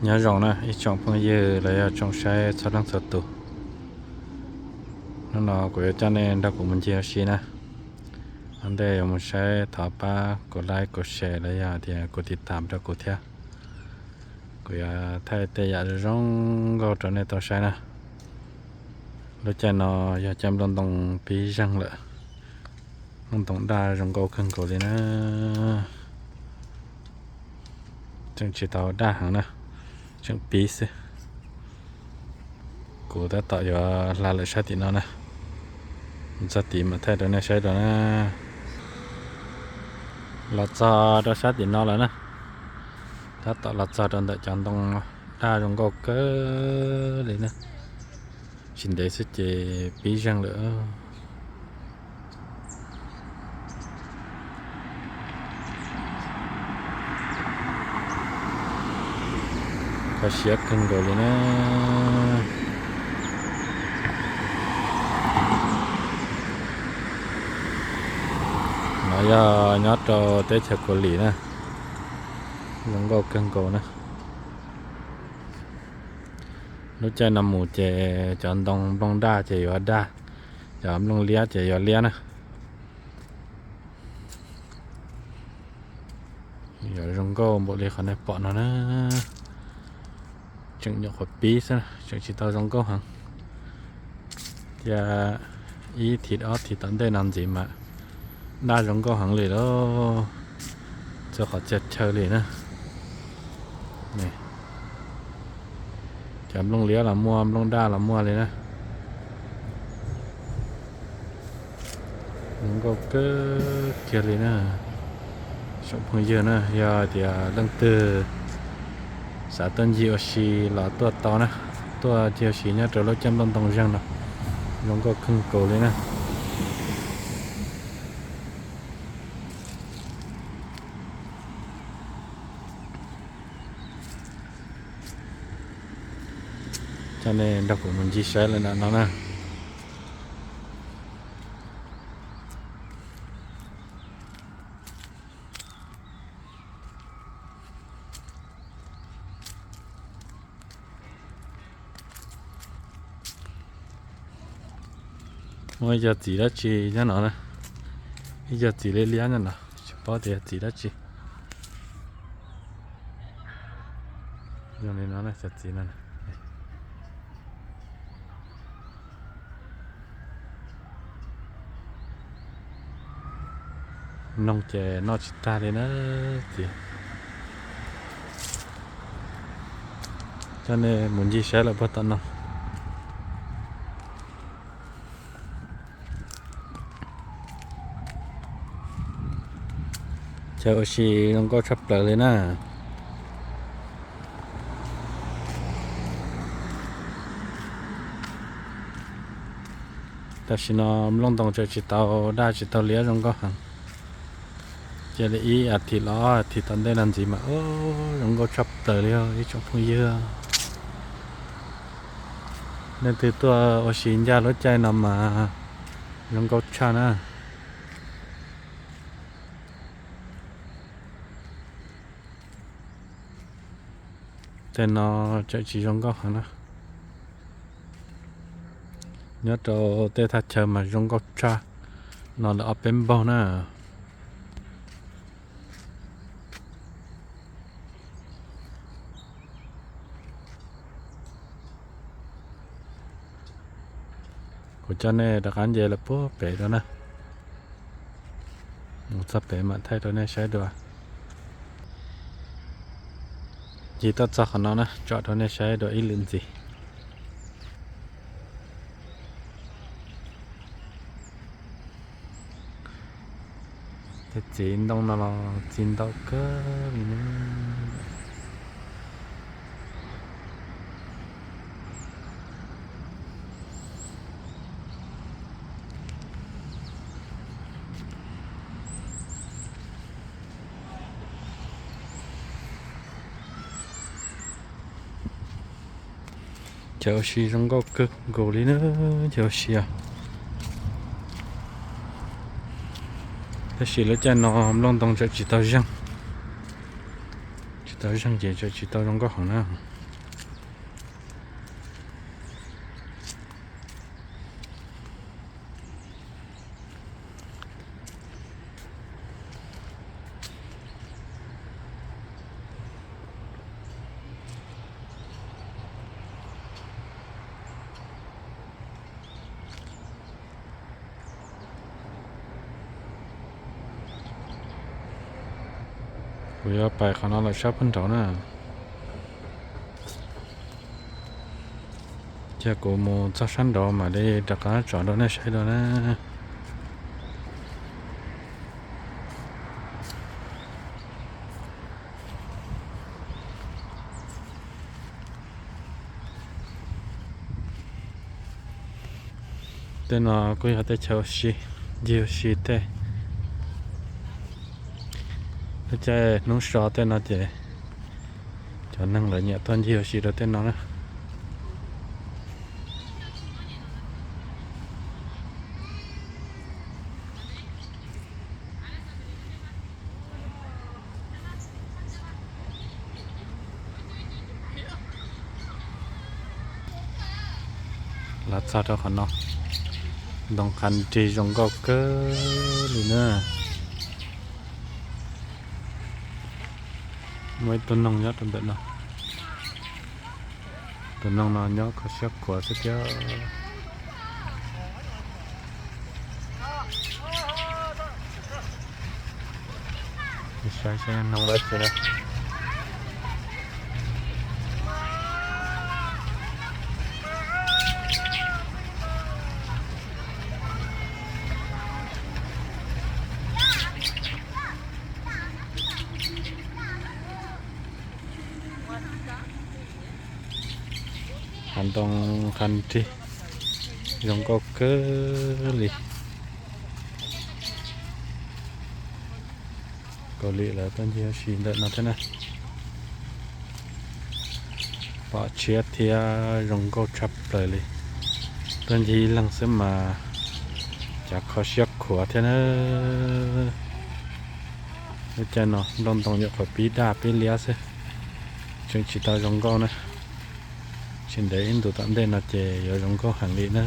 Nyob zoo na ib tsoom phooj ywg los yog tsoom saib txhua leej txhua tus. Hnub no kuv yuav coj nej nrog kuv mus ncig ua si na. Ua ntej yuav mus saib thov pab kuv like kuv share los yog tias kuv tiv tam rau kuv thiab. Kuv yuav thaij tej yam zoo zoo nkauj rau nej tau saib na. Lub caij no yog caij nplooj ntoo pib zeeg lawm. Nplooj ntoo daj zoo nkauj kawg nkaus li na. Tseem tsis tau daj heev na, tseem pib xwb. Kuv tab tom yuav hla lawm sab tim no na. Txog tid mam thaij rau nej saib dua na. Los txog rau sab tim no lawm na. Tab tom los txog rau ntawm cov ntoo daj zoo nkauj kawg li na. Tsis ntev xwb ces pib zeeg lawm. Kho siab kawg nkaus li na. No yog nyob rau teb chaws Kaus Lim na. Zoo nkauj kawg nkaus na. Lub caij no mus ces cov ntoo nplooj daj ces yuav daj, cov nplooj liab ces yuav liab na. Yuav zoo nkauj npaum li qhov nej pom no na. Tseem nyuam qhuav pib xwb, tseem tsis tau zoo nkauj heev. Cia ib thim ob thim tom ntej no ntxiv mas daj zoo nkauj heev li lauj. Txhua qhov txhia chaw li na. Cov nplooj liab los muaj, nplooj daj los muaj li na. Zoo nkauj kawg kiag li na. Tsoom phooj ywg na, yog tias leej twg xav tuaj ncig ua si los tuaj tau na, tuaj ncig ua si nyob rau lub caij nplooj ntoo zeeg no, zoo nkauj kawg nkaus li na. Coj nej nrog kuv mus ncig saib lawm nram no na. Muaj ib co txiv dab tsi nyob no na, ib co txiv liab liab nyob no, tsis paub tias yog txiv dab tsi. Zoo li no na, cov txiv no. Noog ces noj tsis tag li na txiv. Coj nej mus ncig saib lawm puag tom no. Chaw ua si zoo nkauj tshaj plaws li na. Tam sim no nplooj ntoo tseem tsis tau daj tsis tau liab zoo nkauj heev. Cia li ib as thiv los ob as thiv tom ntej no ntxiv mas zoo nkauj tshaj plaws li os ib tsoom phooj ywg. Leej twg tuaj ua si ncaj lub caij no mas zoo nkauj tshaj na. Tej no tseem tsis zoo nkauj heev na. Nyob rau tej thaj chaw mas zoo nkauj tshaj no lawm ob peb npaug na. Kuv coj nej rov qab nce lawm puag pem rau na. Mus txog pem mam thaij rau nej saib dua. Ncig tuaj txog qhov no na, tsom rau nej saib dua ib lwm ntxiv. Tej txiv ntoo no los txiv ntau kawg li na. Chaw ua si zoo nkauj kawg nkaus li na, chaw ua si. Tab sis lub caij no nplooj ntoo tseem tsis tau zeeg, tsis tau zeeg ces tseem tsis tau zoo nkauj heev na. Yuav pais qhov no los sab pem nraud na. Cia kuv mus txog sab nraud mam li rov qab tsom rau nej saib dua na. Tej no kuj yog tej chaw ua si, ncig ua si tej. Lub caij hnub so tej no ces cov neeg lawv nyiam tuaj ncig ua si rau tej no na. Los txog rau qhov no, ntoo qhov nrig zoo nkauj kawg li na. Muaj ib tug noog nyob rau ntawm no. Tus noog no nyob kho siab khuav xwb thiab. Saib saib noog dab tsi na. Hav ntoo qhov nrig zoo nkauj kawg li. Kaus lim lawv tuaj ncig ua si ntawm no thiab na. Pom tshiab thiab zoo nkauj tshaj plaws li. Tuaj ncig ib leeg xwb mas cas kho siab khuav thiab na. Lub caij no nplooj ntoo nyuam qhuav pib daj pib liab xwb, tseem tsis tau zoo nkauj na. Tsis ntev ib ntus tom ntej no ces yuav zoo nkauj heev li na.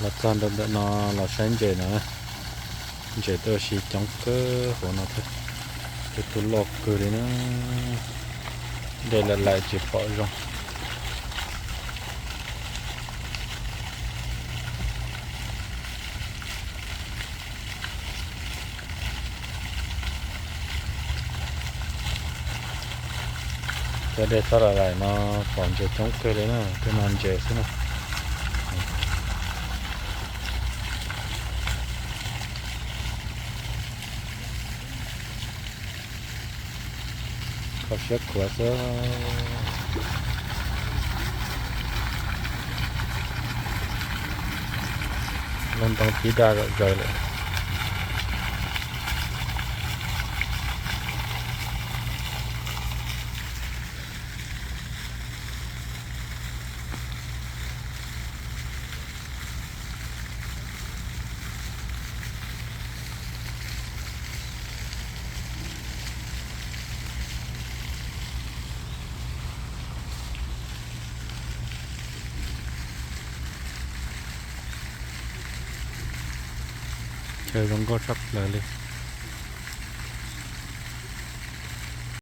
Los txog nram ntawm no los saib ntses no, ntses tuaj ua si coob kawg hauv no thiab. Tej tug loj kawg li na, dej laim laim tsis pom zoo. Cov dej txhob laim laim no pom ntses coob kawg li na, tej no ntses xwb na. Kho siab khuav xwb. Lub ntoo pib daj zom zaws lawm. Chaw zoo nkauj tshaj plaws li.